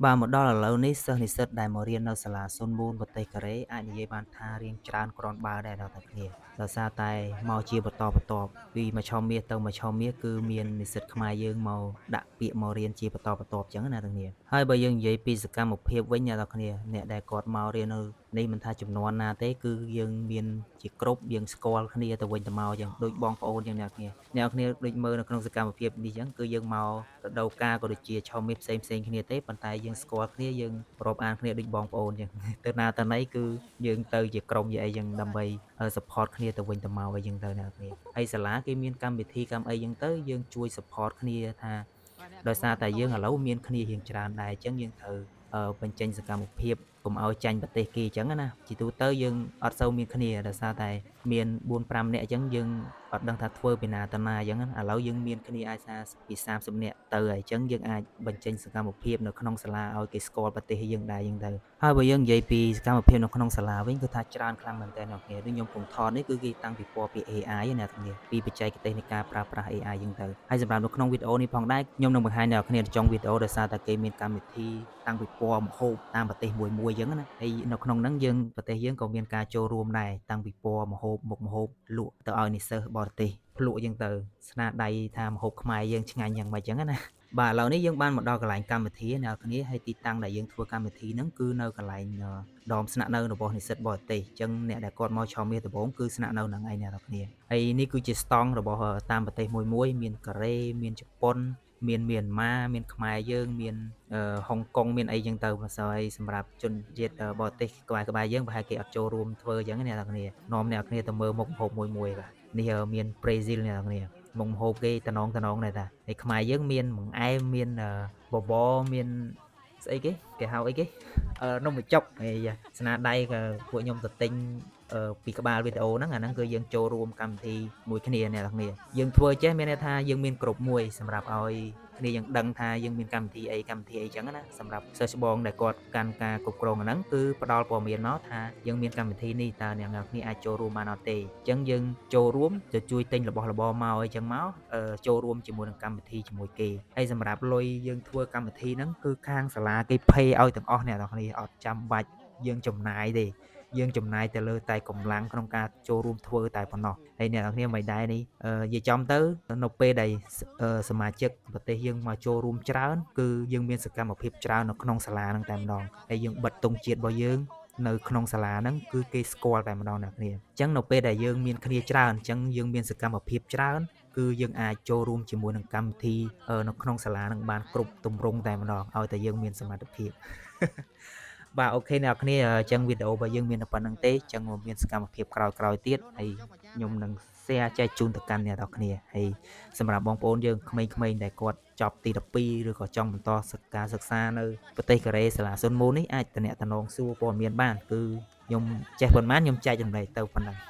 បាទមកដល់ឥឡូវនេះសិស្សនិស្សិតដែលមករៀននៅសាលាសុនមូនប្រទេសកូរ៉េអាចនិយាយបានថារៀងច្រើនគ្រាន់បើដែរដល់តែគ្នាដោយសារតែមកជាបន្តបន្ទាប់ពីមឆមាសទៅមឆមាសគឺមាននិស្សិតខ្មែរយើងមកដាក់ពាក្យមករៀនជាបន្តបន្ទាប់ចឹងណាទាំងគ្នាហើយបើយើងនិយាយពីសកម្មភាពវិញអ្នកទាំងគ្នាអ្នកដែលគាត់មករៀននៅនេះមិនថាចំនួនណាទេគឺយើងមានជាគ្រប់យើងស្គាល់គ្នាទៅវិញទៅមកចឹងដូចបងប្អូនចឹងអ្នកគ្នាអ្នកគ្នាដូចមើលនៅក្នុងសកម្មភាពនេះចឹងគឺយើងមករដូវកាលក៏ដូចជាឆមាសផ្សេងផ្សេងគ្នាទេប៉ុន្តែយើងស្គាល់គ្នាយើងរាប់អានគ្នាដូចបងប្អូនចឹងទៅណាទៅណីគឺយើងទៅជាក្រុមជាអីចឹងដើម្បី support គ្នាទៅវិញទៅមកអីចឹងទៅអ្នកគ្នាហើយសាលាគេមានកម្មវិធីកម្មអីចឹងទៅយើងជួយ support គ្នាថាដោយសារតែយើងឥឡូវមានគ្នារៀងច្រើនដែរអញ្ចឹងយើងត្រូវបញ្ចេញសកម្មភាពកុំឲ្យចាញ់ប្រទេសគេអញ្ចឹងណាជាទូទៅយើងអត់សូវមានគ្នាដោយសារតែមាន4 5នាក់អញ្ចឹងយើងអត់ដឹងថាធ្វើពីណាទៅណាអញ្ចឹងណាឥឡូវយើងមានគ្នាអាចថាពី30នាក់ទៅហើយអញ្ចឹងយើងអាចបញ្ចេញសកម្មភាពនៅក្នុងសាលាឲ្យគេស្គាល់ប្រទេសយើងដែរអញ្ចឹងទៅហើយបើយើងនិយាយពីសកម្មភាពនៅក្នុងសាលាវិញគឺថាច្រើនខ្លាំងមែនទែនអ្នកគ្នាដូចខ្ញុំកំថតនេះគឺគេតាំងពីពណ៌ពី AI ណាអ្នកគ្នាពីបច្ចេកទេសនៃការប្រើប្រាស់ AI អញ្ចឹងទៅហើយសម្រាប់នៅក្នុងវីដេអូនេះផងដែរខ្ញុំនឹងបង្ហាញអ្នកគ្នាក្នុងវីដេអូដោយសារតែគេមានកម្មវិធីតាំងពីពណ៌ម្ហូបតាមប្រទេសមួយមួយអញ្ចឹងណាហើយនៅក្នុងហ្នឹងយើងប្រទេសយើងក៏មានការចូលរួមដែរតាំងពីពណ៌ម្ហូបមុខម្ហូបលក់ទៅឲ្យនិស្សិតបរទេសភ្លក់អញ្ចឹងទៅស្នាដៃថាម្ហូបខ្មែរយើងឆ្ងាញ់យ៉ាងម៉េចអញ្ចឹងណាបាទឥឡូវនេះយើងបានមកដល់កន្លែងកម្មវិធីអ្នកគ្នាហើយទីតាំងដែលយើងធ្វើកម្មវិធីហ្នឹងគឺនៅកន្លែងដមស្នាក់នៅរបស់និស្សិតបរទេសអញ្ចឹងអ្នកដែលគាត់មកឆមាសដំបូងគឺស្នាក់នៅហ្នឹងឯងអ្នកគ្នាហើយនេះគឺជាស្តង់របស់តាមប្រទេសមួយមួយមានកូរ៉េមានជប៉ុនមានមៀនម៉ាមានខ្មែរយើងមានហុងកុងមានអីចឹងទៅបើស្អីសម្រាប់ជនជាតិបរទេសក្បែរក្បែរយើងប្រហែលគេអត់ចូលរួមធ្វើអញ្ចឹងអ្នកនរគ្នានាំអ្នកគ្នាទៅមើលមុខម្ហូបមួយមួយបាទនេះមានប្រេស៊ីលអ្នកនរគ្នាមុខម្ហូបគេតំណងតំណងដែរតាហើយខ្មែរយើងមានបង្អែមមានបបរមានស្អីគេគេហៅអីគេនំបញ្ចុកហើយស្នាដៃក៏ពួកខ្ញុំទៅទិញពីក្បាលវីដេអូហ្នឹងអាហ្នឹងគឺយើងចូលរួមកម្មវិធីមួយគ្នាអ្នកនរគ្នាយើងធ្វើចេះមានន័យថាយើងមានក្រុមមួយសម្រាប់ឲ្យគ្នាយើងដឹងថាយើងមានកម្មវិធីអីកម្មវិធីអីចឹងណាសម្រាប់សិស្សច្បងដែលគាត់កាន់ការគ្រប់គ្រងអាហ្នឹងគឺផ្ដល់ព័ត៌មានមកថាយើងមានកម្មវិធីនេះតើអ្នកនរគ្នាអាចចូលរួមបានអត់ទេអញ្ចឹងយើងចូលរួមទៅជួយទិញរបស់របរមកអីចឹងមកចូលរួមជាមួយនឹងកម្មវិធីជាមួយគេហើយសម្រាប់លុយយើងធ្វើកម្មវិធីហ្នឹងគឺខាងសាលាគេ pay ឲ្យទាំងអស់អ្នកនរគ្នាអត់ចាំបាច់យើងចំណាយទេយើងចំណាយទៅលើតែកម្លាំងក្នុងការចូលរួមធ្វើតែប៉ុណ្ណោះហើយអ្នកនរគ្នាមិនដែរនេះនិយាយចំទៅនៅពេលដែលសមាជិកប្រទេសយើងមកចូលរួមច្រើនគឺយើងមានសកម្មភាពច្រើននៅក្នុងសាលាហ្នឹងតែម្ដងហើយយើងបិទទង់ជាតិរបស់យើងនៅក្នុងសាលាហ្នឹងគឺគេស្គាល់តែម្ដងអ្នកគ្នាអញ្ចឹងនៅពេលដែលយើងមានគ្នាច្រើនអញ្ចឹងយើងមានសកម្មភាពច្រើនគឺយើងអាចចូលរួមជាមួយនឹងកម្មវិធីនៅក្នុងសាលានឹងបានគ្រប់ទម្រង់តែម្ដងឲ្យតែយើងមានសមត្ថភាពបាទ OK អ្នកគ្នាអញ្ចឹងវីដេអូរបស់យើងមានតែប៉ុណ្្នឹងទេអញ្ចឹងមានសកម្មភាពក្រោយៗទៀតហើយខ្ញុំនឹង share ចែកជូនទៅកាន់អ្នកនរគ្នាហើយសម្រាប់បងប្អូនយើងក្មេងៗដែលគាត់ចប់ទី12ឬក៏ចង់បន្តការសិក្សានៅប្រទេសកូរ៉េសាលាសុនមូននេះអាចតំណតំណងសួរព័ត៌មានបានគឺខ្ញុំចេះប៉ុន្មានខ្ញុំចែករំលែកទៅប៉ុណ្ណឹង។